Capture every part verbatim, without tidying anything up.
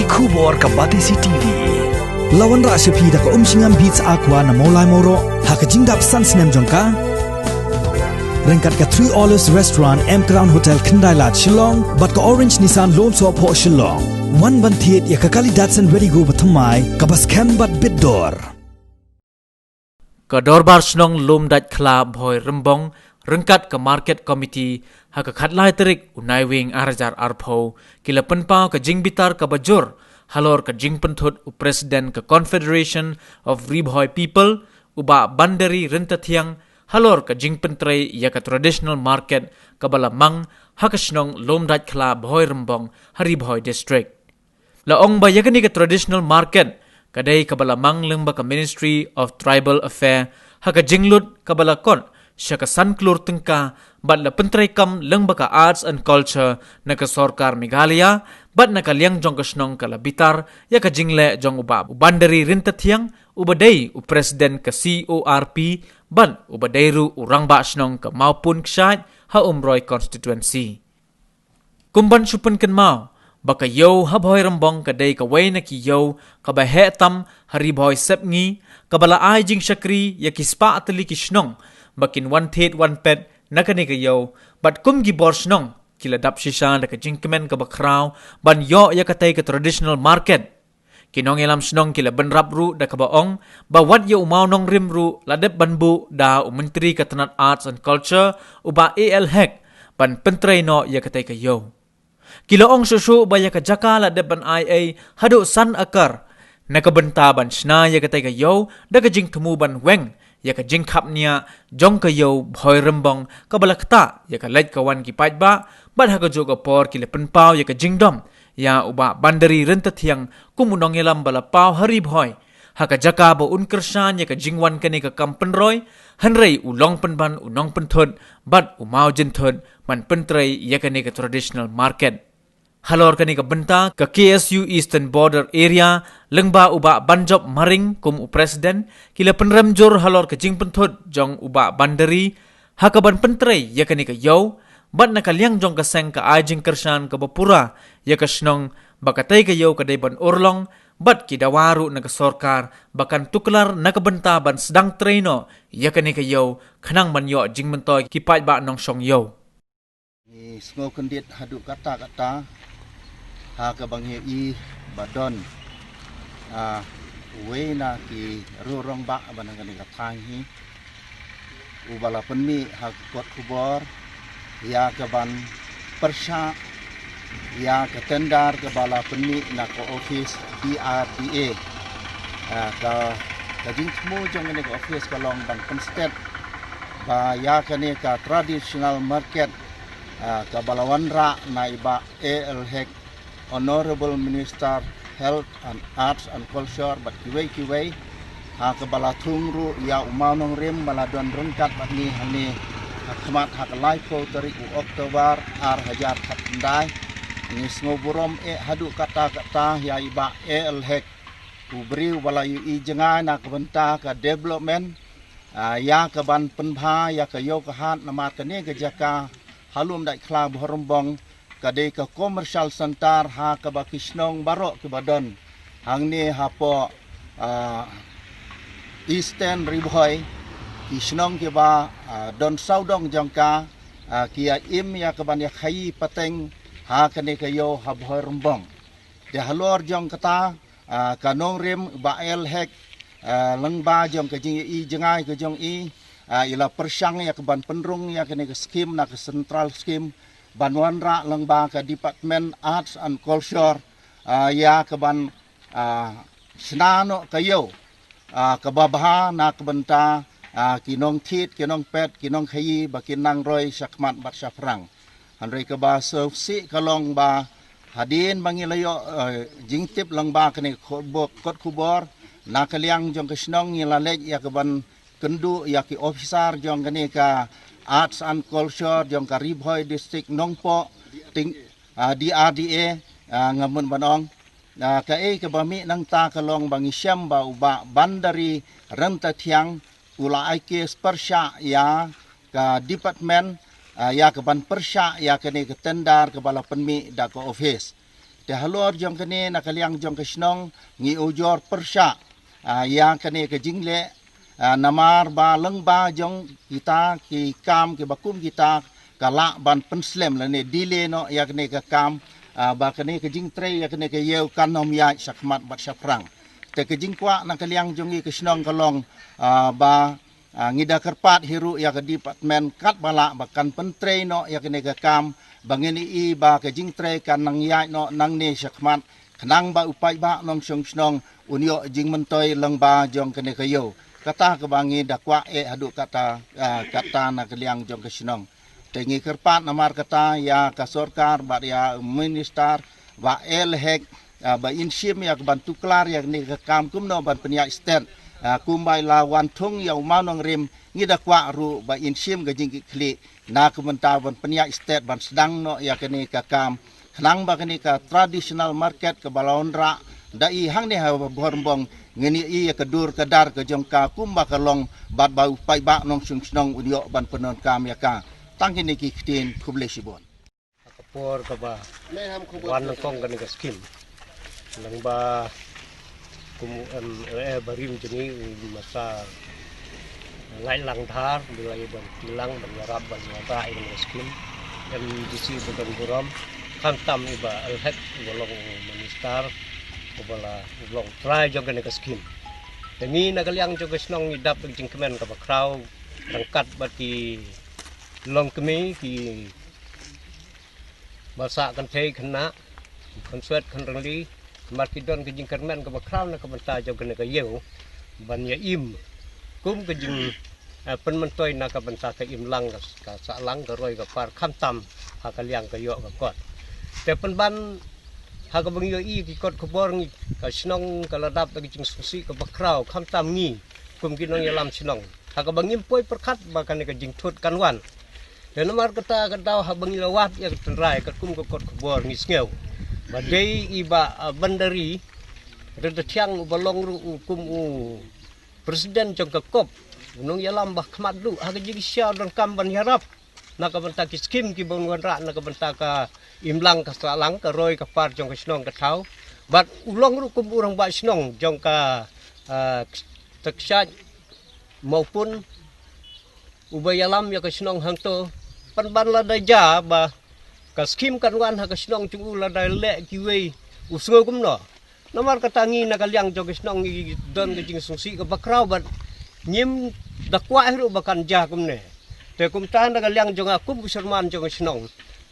Khubor ka Batesi T V. La wanrah sha phi da ka Umshngam Beats Aqua na Mawlai Mawroh ha ka jingdap san snem jong ka. Ryngkat ka Three Olives Restaurant, M Crown Hotel, Khyndai Lad, Shillong, bad ka Orange Nissan Lum Sohphoh, Shillong. Wan ban thied ïa ka kali Datsun Redi-GO bathymmai kaba skhem bad bit dor. Ka Dorbar Shnong Lumdaitkhla Bhoirymbong ryngkat ka Market Committee ha ka khatlai tarik u Naiwieng ar hajar arphew ki la pynpaw ka jingbitar kaba jur halor ka jingpynthut u President ka Confederation of Ri Bhoi People, u Bah Bandari Ryntathiang, halor ka jingpyntrei ïa ka traditional market kaba la mang ha ka shnong Lumdaitkhla Bhoirymbong ha Ri Bhoi District. La ong ba ïa kane ka traditional market ka dei kaba la mang lyngba ka Ministry of Tribal Affair ha ka jinglut kaba la kot sha ka san klur tyngka bad la pyntreikam lyngba ka Arts and Culture na ka Sorkar Meghalaya bad na ka liang jong ka shnong ka la bitar ïa ka jingleh jong u Bah Bandari Ryntathiang uba dei u President ka C O R P bad uba dei ruh u Rangbah Shnong ka Mawpun Kshaid ha Umroi Constituency. Kum ban shu pynkynmaw ba ka ïew ha Bhoirymbong ka dei kawei na ki ïew kaba heh tam ha Ri Bhoi Sepngi, kaba la ai jingshakri ïa ki spah tylli ki shnong ba kin wan thied wan peit na kane ka ïew, bad kum ki bor shnong ki la dap shisha da ka jingkmen kaba khraw ban ïoh ïa katei ka traditional market. Ki nongïalam shnong ki la bynrap ruh da kaba ong ba wat ïa u mawnongrim ruh la dep ban buh da u Myntri ka tnat Arts and Culture, u Bah A L Hek, ban pyntrei noh ïa katei ka ïew. Ki la ong shuh shuh ba ïa ka jaka la dep ban ai ei haduh san akar na ka bynta ban shna ïa katei ka ïew da ka jingthmu ban weng ïa ka jingkhapngiah jong ka ïew Bhoirymbong kaba la ktah ïa ka leit ka wan ki paidbah, bad ha kajuh ka por ki la pynpaw ïa ka jingdom ïa u Bah Bandari Ryntathiang kum u nongïalam ba la paw ha Ri Bhoi ha ka jaka ba un kyrshan ïa ka jingwan kane ka kam pynroi, hynrei u long pynban u nongpynthut bad u mawjynthut ban pyntrei ïa kane ka traditional market. Halor kane ka bynta, ka K S U Eastern Border Area lyngba u Bah Banjop Maring kum u President ki la pynrem jur halor ka jingpynthut jong u Bah Bandari ha kaban pyntrei ïa kane ka ïew, bad na ka liang jong ka seng ka ai jingkyrshan kaba pura ïa ka shnong ba katei ka ïew ka dei ban urlong, bad ki dawa ruh na ka sorkar ba kan tuklar na ka bynta ban sdang trei noh ïa kane ka ïew khnang ban ïoh jingmyntoi ki paidbah nongshong ïew. Ngi sngewkyndit haduh katta katta ha kaba ngi ïohi ba don, ah, uwei na ki riew rangbah ba na kane ka thaiñ hi uba la pynmih ha ka kot khubor ïa kaban pyrshah ïa ka tender kaba la pynmih na ka office D R D A. Ah, ka, ka jingthmu jong kane ka office ka long ban pynstet ba ïa kane ka traditional market, ah, kaba la wanrah na i Bah A L Hek, Honorable Minister Health and Arts and Culture, bad kiwei kiwei, ha kaba la thung ruh ïa u mawnongrim ba la don ryngkat bad ngi hangne ha khmat ha ka laiphew tarik u October ar hajar khatkhyndai. Ngi sngewburom eh haduh katta katta ïa i Bah A L Hek, u briew ba la ïohi jngai na ka bynta ka development, ah, ïa kaban pynbha ïa ka ïew ka hat, namar kane ka jaka ha Lumdaitkhla Bhoirymbong ka dei ka commercial center ha kaba ki shnong baroh kiba don hangne hapoh, ah, Eastern Ri Bhoi, ki shnong kiba, ah, don sawdong jong ka, ah, ki ïa im ïa kaban ïa khaïi pateng ha kane ka ïew ha Bhoirymbong. Te halor jong kata, ah, ka nongrim Bah A L Hek, ah, lyngba jong ka jingïohi jngai ka jong i, ah, i la pyrshang ïa kaban pynrung ïa kane ka skim na ka central skim ban wanrah lyngba ka Department Arts and Culture, ah, ïa kaban, ah, shna noh ka ïew, ah, kaba bha na ka bynta, ah, ki nongthied, ki nongpeit, ki nongkhaïi ba kin nang roi shakhmat bad shaphrang. Hynrei kaba sngewsih ka long ba hadien ba ngi la ïoh, eh, jingtip lyngba kane ka khubor, kot khubor, na ka liang jong ka shnong ngi la leit ïa kaban kynduh ïa ki officer jong kane ka Arts and Culture jong ka Ri Bhoi District Nongpoh, ting, ah, D R D A, ah, nga mut ban ong. Ah, kaei kaba mih nangta ka long ba ngi shem ba u Bah Bandari Ryntathiang u la ai case pyrshah ïa ka department, ah, ïa kaban pyrshah ïa kane ka tender kaba la pynmih da ka office. Te halor jong kane na ka liang jong ka shnong ngi ujor pyrshah, ah, ïa kane ka jingleh, ah, namar ba lyngba jong kita ki kam kiba kum kita ka lah ban pynslem lane delay noh ïa kane ka kam, ah, ba kane ka jingtrei ïa kane ka ïew kan ym ïaid shakhmat bad shaphrang. Te ka jingkwah na ka liang jong ngi ka shnong ka long, ah, ba, ah, ngi da kyrpad hi ruh ïa ka department katba lah ba kan pyntrei noh ïa kane ka kam, ba ngin ïohi ba ka jingtrei kan nang ïaid noh nangne shakhmat, khnang ba u paidbah nongshong shnong un ïoh jingmyntoi lyngba jong kane ka ïew. Kata kaba ngi da kwah eh haduh kata, ah, kata na ka liang jong ka shnong. Te ngi kyrpad namar kata ïa ka sorkar bad ïa minister ba eh lehek, ah, ba in shim ïa ka ban tuklar ïa kane ka kam kumno ban pynïaid stet, ah, kumba la wan thung ïa u mawnongrim, ngi da kwah ruh ba in shim ka jingkitkhlieh na ka bynta ban pynïaid stet ban sdang noh ïa kane ka kam, khnang ba kane ka traditional market kaba la wanrah da i hangne ha Bhoirymbong, ngin ïohi ïa ka dur ka dar ka jong ka kumba ka long bad ba u paidbah nongshong shnong un ïoh ban pyndonkam ïa ka. Tang kine ki ktien, khublei shibun. Ka por kaba wan nyngkong kane ka skim, lyngba kum u MLA barim jong ngi, u Master Ngailang Dhar, u la ïa ban pynlang ban ïarap ban ïarap ïa kane ka skim. MDC ba don burom, khamtam i Bah L Hek uba long u minister uba la long trai jong kane ka skim. Te ngi na ka liang jong ka shnong ngi dap da ka jingkmen kaba khraw ryngkat bad ki longkmie, ki ba sah kynthei khynnah, khun swet khun rangli, namar ki don ka jingkyrmen kaba khraw na ka bynta jong kane ka ïew ban ïa im kum ka jing, eh, pynmyntoi na ka bynta ka imlang, ka, ka sahlang, ka roi ka par, khamtam ha ka liang ka ïoh ka kot. Te pynban ha kaba ngi ïohi ki kot khubor ngi, ka shnong ka la dap da ka jingsngewsih kaba khraw, khamtam ngi kum ki nongïalam shnong ha kaba ngim poi pyrkhat ba kane ka jingthut kan wan. Te namar kata ka daw haba ngi la wad ïa ka tynrai katkum ka kot khubor ngi sngew ba dei i Bah, ah, Bandari Ryntathiang uba long ruh u kum u president jong ka COP, u nongïalam ba khmat duh ha ka jingshisha u donkam ban ïarap na ka bynta ki skim kiba un wanrah na ka bynta ka imlang ka sahlang, ka roi ka par jong ka shnong ka thaw. Bad u long ruh kum u rangbah shnong jong ka, ah, Takshaid Mawpun, uba ïalam ïa ka shnong hangto. Pynban lada jia ba ka skim kan wan ha ka shnong jong u, lada leh kiwei, u sngew kumno? Namar kata ngi na ka liang jong ka shnong ngi don ka jingsngewsih kaba khraw bad ngim da kwah hi ruh ba kan jia kumne. Te kumta na ka liang jong nga kum u sherman jong ka shnong,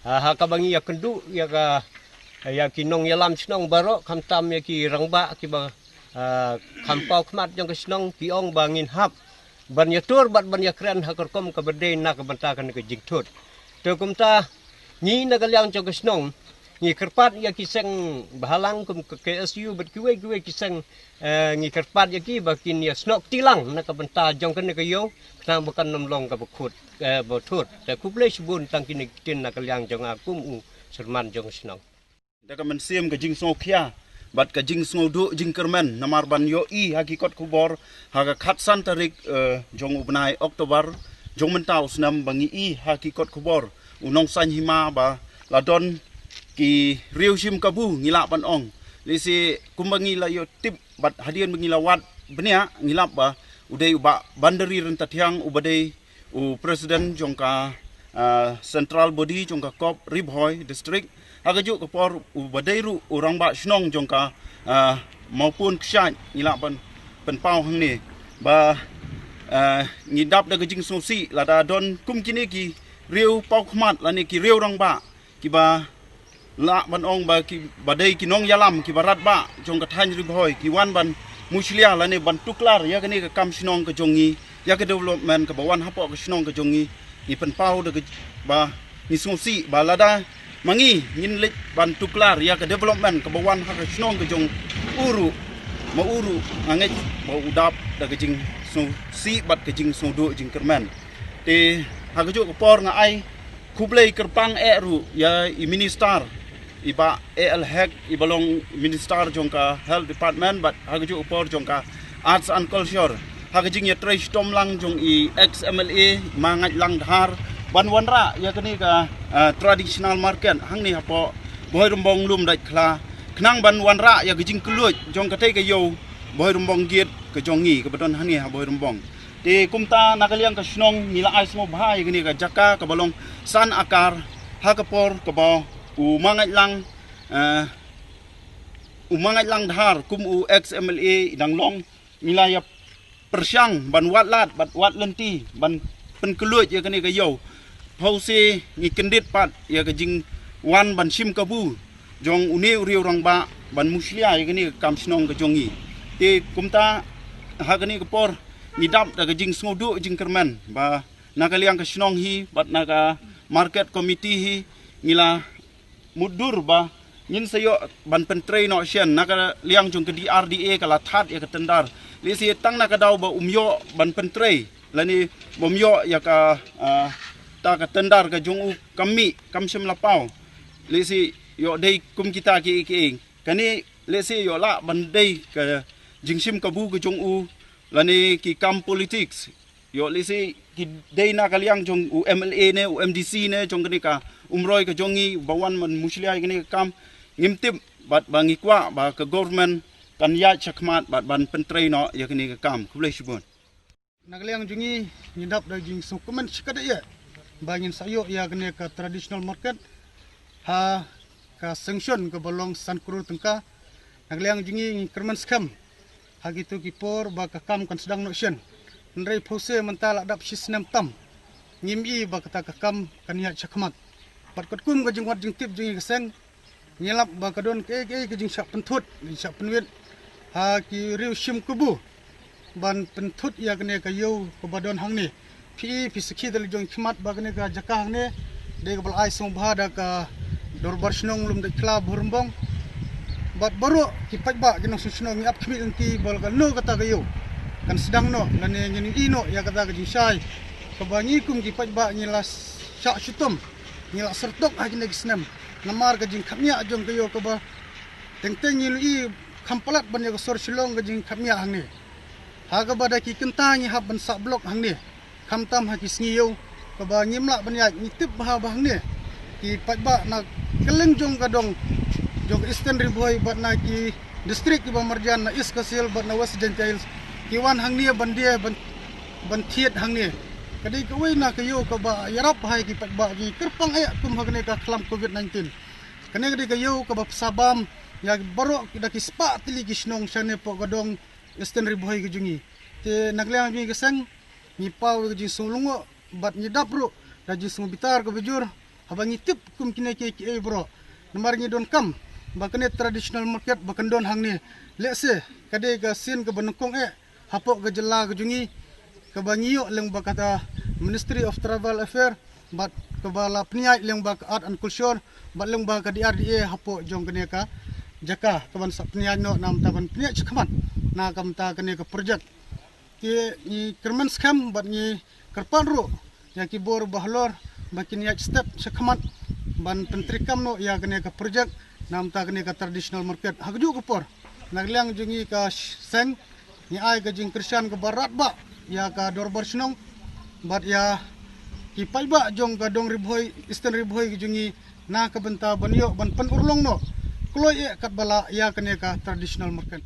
ha, ha kaba ngi ïakynduh ïa ka, ïa ki nongïalam shnong baroh, khamtam ïa ki rangbah kiba, ah, kham paw khmat jong ka shnong, ki ong ba ngin hap ban ïatur bad ban ïakren ha ka rukom kaba dei na ka bynta kane ka jingthut. Te kumta ngi na ka liang jong ka shnong ngi kyrpad ïa ki seng bhalang kum ka KSU bad kiwei kiwei ki seng, eh, ngi kyrpad ïa ki ba kin ïa snoh kti lang na ka bynta jong kane ka ïew, khnang ba kan ym long kaba khut, eh, ba thut. Te khublei shibun, tang kine ki ktien na ka liang jong nga kum u sherman jong ka shnong. Da ka mynsiem ka jingsngewkhia bad ka jingsngewduh jingkyrmen namar ban ïohi ha ki kot khubor ha ka khatsan tarik, eh, jong u bnai October jong mynta u snem ba ngi i ha ki kot khubor u nongsaiñ hima ba la don ki riew shim kabu, ngi lah ban ong. Lehse kumba ngi la ïoh tip bad hadien ba ngi la wad bniah ngi lap ba u dei u Bah Bandari Ryntathiang uba dei u president jong ka, ah, central body jong ka COP Ri Bhoi District. Ha kajuh ka por uba dei ruh u rangbah shnong jong ka, ah, Mawpun Kshaid, ngi lah ban pynpaw hangne ba, ah, ngi dap da ka jingsngewsih lada don kum kine ki riew paw khmat lane ki riew rangbah kiba lah ban ong ba ki, ba dei ki nongïalam kiba radbah jong ka thaiñ Ri Bhoi ki wan ban mushlia lane ban tuklar ïa kane ka kam shnong ka jong ngi, ïa ka development kaba wan hapoh ka shnong ka jong ngi. Ngi pynpaw da ka ba ngi sngewsih ba lada ma ngi ngin leit ban tuklar ïa ka development kaba wan ha ka shnong ka jong u ruh, ma u ruh nga ngeit ba u dap da ka jingsngewsih bad ka jingsngewduh jingkyrmen. Te ha kajuh ka por nga ai khublei kyrpang eh ruh ïa i minister, i Bah A L Hek, iba long minister jong ka Health Department bad ha kajuh ka por jong ka Arts and Culture, ha ka jingïatrei shitom lang jong i ex MLA Ma Ngaitlang Dhar ban wanrah ïa kane ka, eh, traditional market hangne hapoh Bhoirymbong Lumdaitkhla. Khnang ban wanrah ïa ka jingkylluid jong katei ka ïew Bhoirymbong Gate ka jong ngi kaba don hangne ha Bhoirymbong. Te kumta na ka liang ka shnong ngi la ai sngewbha ïa kane ka jaka kaba long san akar ha ka por kaba u Mangaitlang, eh, u Mangaitlang Dhar kum u ex M L A i dang long, ngi la ïa pyrshang ban wad lad bad wad lynti ban pynkylluid ïa kane ka ïew. Phewse ngi kyndit pat ïa ka jingwan ban shim kabu jong une u riew rangbah ban mushlia ïa kane ka kam shnong ka jong ngi. Te kumta ha kane ka por ngi dap da ka jingsngewduh jingkyrmen ba na ka liang ka shnong hi bad na ka market committee hi ngi la mutdur ba ngin sa ïoh ban pyntrei noh shen. Na ka liang jong ka D R D A ka la thad ïa ka tender. Lehse tang na ka daw ba um ïoh ban pyntrei lane bym ïoh ïa ka, ah, ta ka tender ka jong u kam mih kam shym la paw. Lehse ïoh dei kum kita kiei kiei. Kane lehse ïoh lah ban dei ka jingshim kabu ka jong u lane ki kam politics. Ïoh lehse ki dei na ka liang jong u M L A ne u M D C ne jong kane ka Umroi ka jong ngi ba wan ban mushlia ïa kane ka kam. Ngim tip bad ba ngi kwah ba ka government kan ïaid shakhmat bad ban pyntrei noh ïa kane ka kam. Khublei shibun. Na ka liang jong ngi ngi dap da jingsngewkmen shikatdei ïa ba ngin sa ïoh ïa kane ka traditional market ha ka sanction kaba long san klur tyngka. Na ka liang jong ngi ngi kyrmen skhem ha kito ki por ba ka kam kan sdang noh shen. Hynrei phewse mynta la dap shi snem tam ngim i ba kata ka kam kan ïaid shakhmat. Bad katkum ka jingwad jingtip jong ngi ka seng ngi lap ba ka don kaei kaei ka jingshah pynthut jingshah pynwit ha ki riew shim kabu ban pynthut ïa kane ka ïew kaba don hangne. Phi i phi sakhi da la jong khmat ba kane ka jaka hangne dei kaba la ai sngewbha da ka Dorbar Shnong Lumdeit Kla Bhoirymbong. Bad baroh ki paidbah ki nongshong shnong ngi ap khmih lynti ba lano kata ka ïew kan sdang noh lane ngin ïohi noh ïa kata ka jingshai kaba ngi kum ki paidbah ngi la shah shitom ngi la syrtok ha kine ki snem. Namar ka jingkhapngiah jong ka ïew kaba teng teng ngi ïohi kham palat ban ïa ka sor Shillong ka jingkhapngiah hangne. Ha kaba da ki kynta ngi hap ban sah block hangne. Khamtam ha ki sngi ïew kaba ngim lah ban ïaid ngi tip bha ba hangne ki paidbah na kylleng jong ka dong jong ka Eastern Ri Bhoi bad na ki district kiba marjan na East Khasi Hills bad na West Jaintia Hills ki wan hangne ban die ban, ban thied hangne. Ka dei kawei na ka ïew kaba ïarap ha ki paidbah ki kyrpang eh kum ha kane ka khlam covid nineteen. Kane ka dei ka ïew kaba pynshai bam ïa baroh da ki spah tylli ki shnong shane poh ka dong Eastern Ri Bhoi ka jong ngi. Te na ka liang jong ngi ka seng ngi paw ka jingsngew lyngngoh bad ngi dap ruh da jingsngew bitar kaba jur haba ngi tip kum kine kiei kiei baroh. Namar ngi donkam ba kane traditional market ba kan don hangne. Lehse ka dei ka sien kaba nyngkong eh hapoh ka jylla ka jong ngi kaba ngi ïoh lyngba kata Ministry of Tribal Affair bad kaba la pynïaid lyngba ka Art and Culture bad lyngba ka D R D A hapoh jong kane ka jaka kaban sa pynïaid noh na ka bynta ban pynïaid shakhmat na ka bynta kane ka project. Te ngi kyrmen skhem bad ngi kyrpad ruh ïa ki bor ba halor ba kin ïaid stet shakhmat ban pyntreikam noh ïa kane ka project na ka bynta kane ka traditional market. Ha kajuh ka por na ka liang jong ngi ka seng ngi ai ka jingkyrshan kaba radbah ïa ka Dorbar Shnong bad ïa ki paidbah jong ka dong Ri Bhoi, Eastern Ri Bhoi ka jong ngi na ka bynta ban ïoh ban pynurlong noh kloi eh katba lah ïa kane ka traditional market.